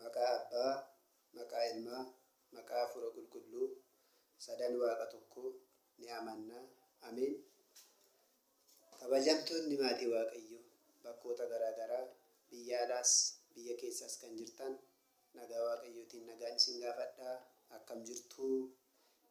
Maqaa Abbaa, maqaa Ilmaa, maqaa Hafuura Qulqulluu, sadan Waaqa tokko ni amanna. Ameen. Kabajamtoonni maatii Waaqayyoo bakkoota garaa garaa biyya alaas biyya keessaas kan jirtan nagaa Waaqayyootiin nagaan isin gaafadha. Akkam jirtuu?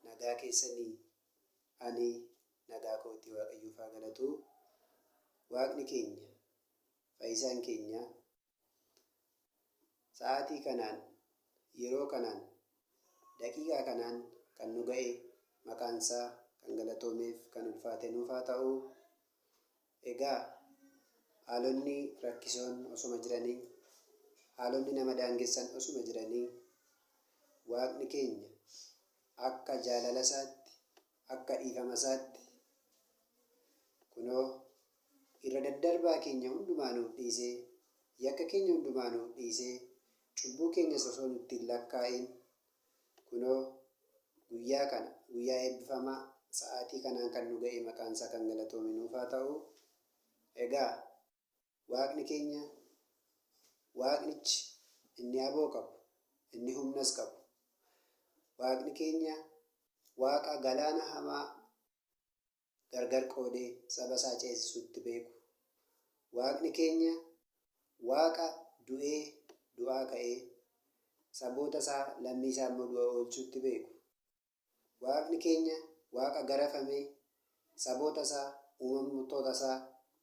Nagaa keessanii? Ani nagaa kootii Waaqayyoof haa galatu. Waaqni keenya, fayyisaan keenya sa'aatii kanaan, yeroo kanaan, daqiiqaa kanaan kan nu ga'e maqaan isaa kan galatoomeef kan ulfaate nuuf haa ta'u. Egaa haalonni rakkisoon osuma jiranii, haalonni nama daangessan osuma jiranii, Waaqni keenya akka jaalala isaatti, akka dhiifama isaatti kunoo irra daddarbaa keenya hundumaa nuuf dhiisee, yakka keenya hundumaa nuuf dhiisee, cubbuu keenyas osoo nutti hin lakkaa'in kunoo guyyaa kana, guyyaa eebbifamaa sa'aatii kanaan kan nu ga'e maqaan isaa kan galatoome nuuf haa ta'u. Egaa Waaqni keenya Waaqnichi inni aboo qabu, inni humnas qabu, Waaqni keenya Waaqa galaana hamaa gargar qoodee saba isaa ceesisuutti beeku, Waaqni keenya Waaqa du'ee du'aa ka'ee saboota isaa lammii isaa immoo du'a oolchuutti beeku, Waaqni keenya Waaqa garafamee saboota isaa, uumamtoota isaa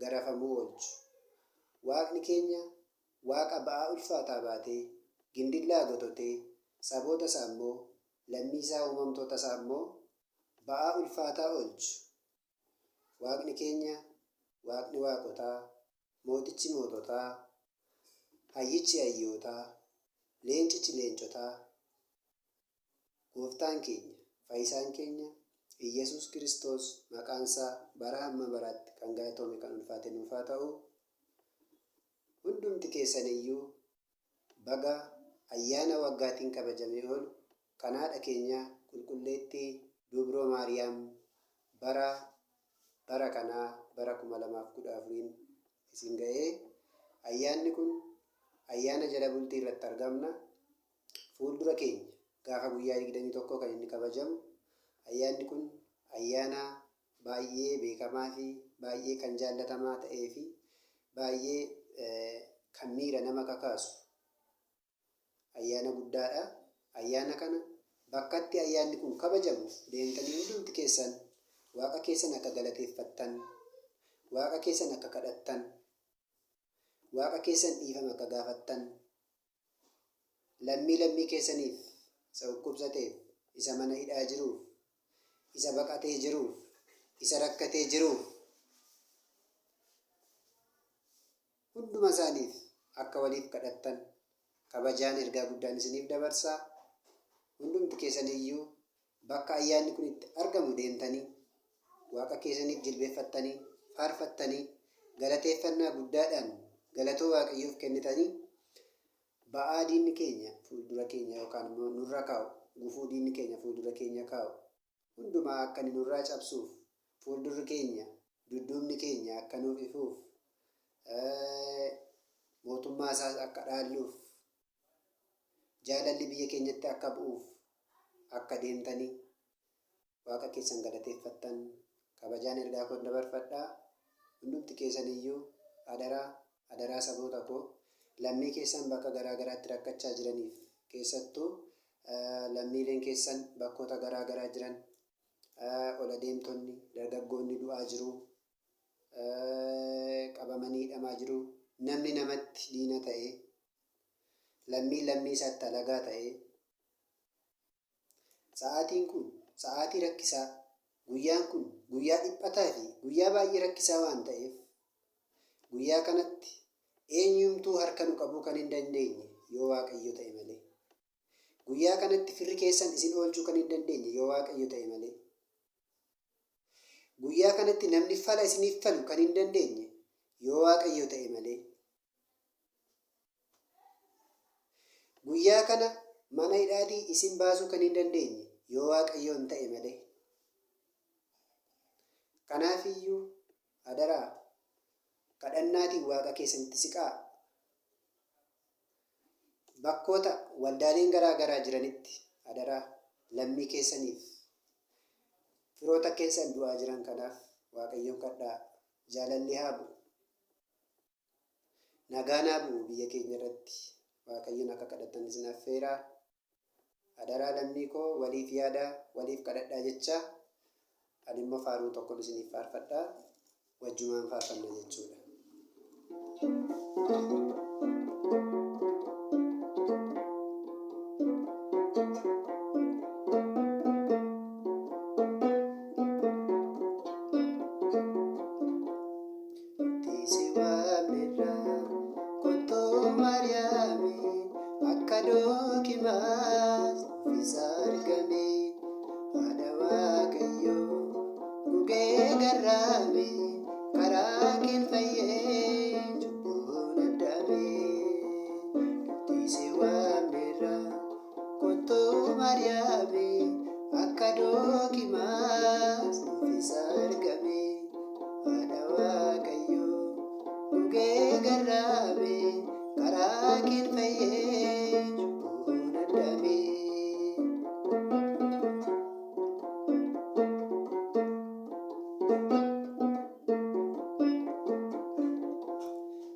garafamuu oolchu. Waaqni keenya Waaqa ba'aa ulfaataa baatee, gindillaa gototee saboota isaa immoo, lammii isaa, uumamtoota isaa immoo ba'aa ulfaataa oolchu. Waaqni keenya Waaqni waaqotaa, mootichi moototaa, hayyichi hayyootaa, leencichi leencotaa, Gooftaan keenya, fayyisaan keenya Iyyasuus Kiristoos maqaan isaa bara hamma baraatti kan galatoome kan ulfaate nuuf haa ta'u. Hundumti keessan iyyuu baga ayyaana waggaatiin kabajamee oolu kan haadha keenya qulqulleettii Dubroo Maariyaam bara bara kanaa bara 2014n isin ga'ee. Ayyaanni kun ayyaana jala bultii irratti argamna. Fuuldura keenya gaafa guyyaa 21 kan inni kabajamu. Ayyaanni kun ayyaana baay'ee beekamaa fi baay'ee kan jaallatamaa ta'ee fi baay'ee kan miira nama kakaasu ayyaana guddaadha. Ayyaana kana bakkatti ayyaanni kun kabajamu deemtanii hundumti keessan Waaqa keessan akka galateeffattan, Waaqa keessan akka kadhattan, Waaqa keessan dhiifama akka gaafattan, lammii lammii keessaniif, isa dhukkubsateef, isa mana hidhaa jiruuf, isa baqatee jiruuf, isa rakkatee jiruuf, hunduma isaaniif akka waliif kadhattan kabajaan ergaa guddaan isiniif dabarsa. Hundumti keessan iyyuu bakka ayyaanni kun itti argamu deemtanii Waaqa keessaniif jilbeeffattanii, faarfattanii, galateeffannaa guddaadhaan galatoo Waaqayyoof kennitanii ba'aa diinni keenya fuuldura keenya yookaan immoo nurra kaa'u, gufuu diinni keenya fuuldura keenya kaa'u hundumaa akka inni nurraa cabsuuf, fuuldurri keenya, dudduubni keenya akka nuuf ifuuf, mootummaa isaas akka dhaalluuf, jaalalli biyya keenyatti akka bu'uuf akka deemtanii Waaqa keessan galateeffattan kabajaan ergaa koon dabarfadha. Hundumti keessan iyyuu adaraa, adaraa saboota koo, lammii keessan bakka garaa garaatti rakkachaa jiraniif, keessattuu lammiileen keessan bakkoota garaa garaa jiran, ol adeemtonni, dargaggoonni du'aa jiru, qabamanii hidhamaa jiru. Namni namatti diina ta'e, lammiin lammii isaatti alagaa ta'e, Sa'aatiin kun sa'aatii rakkisaa, guyyaan kun guyyaa dhiphataa fi guyyaa baay'ee rakkisaa waan ta'eef, guyyaa kanatti eenyumtuu harka nu qabuu kan hin dandeenye yoo Waaqayyo ta'e malee. Guyyaa kanatti firri keessan isin oolchuu kan hin dandeenye yoo Waaqayyo ta'e malee. Guyyaa kanatti namni fala isiniif falu kan hin dandeenye yoo Waaqayyo ta'e malee. Guyyaa kana mana hidhaatii isin baasuu kan hin dandeenye yoo Waaqayyoon ta'e malee. Kanaafiyyuu adaraa kadhannaatiin Waaqa keessanitti siqaa. Bakkoota waldaaleen garaa garaa jiranitti adaraa lammii keessaniif firoota keessan du'aa jiran kanaaf Waaqayyoon kadhaa. Jaalalli haa bu'u. Nagaan haa bu'u biyya keenya irratti. Waaqayyoon akka kadhattan isin affeeraa. Adaraa lammii koo waliif yaadaa, waliif kadhadhaa jechaa ani immoo faaruu tokkon isiniif faarfadhaa. Wajjumaan faarfanna jechuudha. Si waamnerra kottuu Maariyaami akka dookimaas nuufis argame haadha Waaqayyoo gugee garraame karaa keen fayyee cubbuun addame. Nuti si waamnerra kottuu Maariyaami akka dookimaas nuufis argame haadha Waaqayyoo gugee garraame karaa keen fayyee cubbuun addame.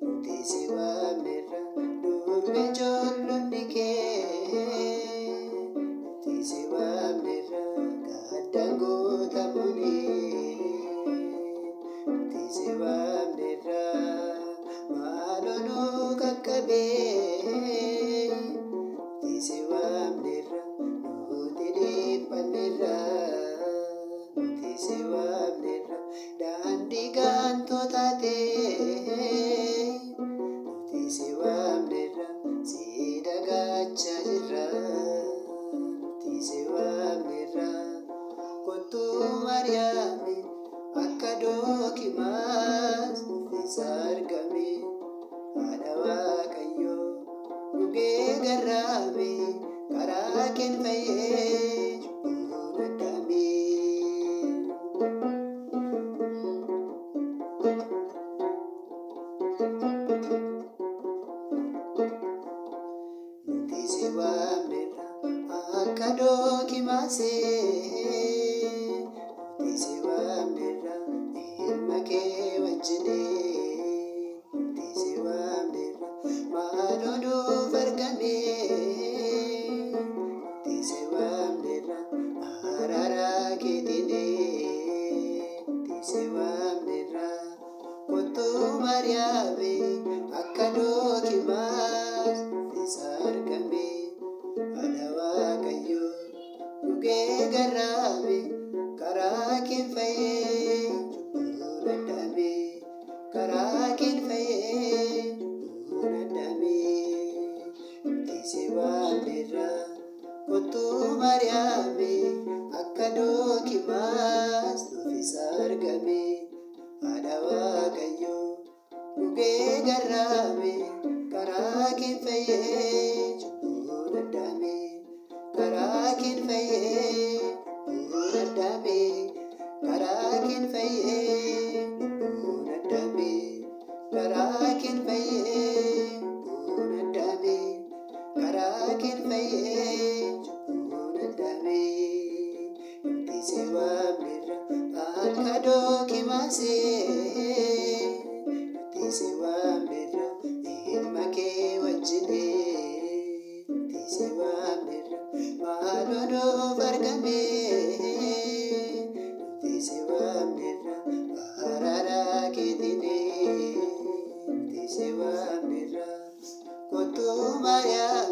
Nuti si waamnerra durbe ijoollonni kee. Nuti si waamnerra gaddaan guutamuuni. Nuti si waamnerra maaloo nu qaqqabee. Nuti si waamnerra nuti dhiphannerra. Nuti si waamnerra daandii gaantoo taatee. Nuti si waamnerra si dagaachaa jirra. Nuti si waamnerra kottuu Maariyaami akka dookimaas nuufis argame haadha Waaqayyoo gugee garraame karaa keen fayyee cubbuun addame. Nuti si waamnerra akka dookimaasee. Nuti si waamnerra ilma kee wajjinee. Nuti si waamnerra maaloo nuuf argame. Nuti si waamnerra araara keetinee. Nuti si waamnerra kottuu Maariyaami akka dookimaas nuufis argame haadha Waaqayyoo gugee garraame karaa keen fayyee cubbuun addame karaa keen fayyee cubbuun addame. Nuti si waamnerra kottuu Maariyaami akka dookimaas nuufis argame haadha Waaqayyoo gugee garraame karaa keen fayyee cubbuun addame karaa keen fayyee cubbuun addame karaa keen fayyee cubbuun addame karaa keen fayyee cubbuun addame karaa keen fayyee cubbuun addame. Nuti si waamnerra akka dookimaasee. Nuti si waamnerra ilma kee wajjinee. Nuti si waamnerra maaloo nuuf argame. Nuti si waamnerra araara keetinee. Nuti si waamnerra kottuu Maariyaami.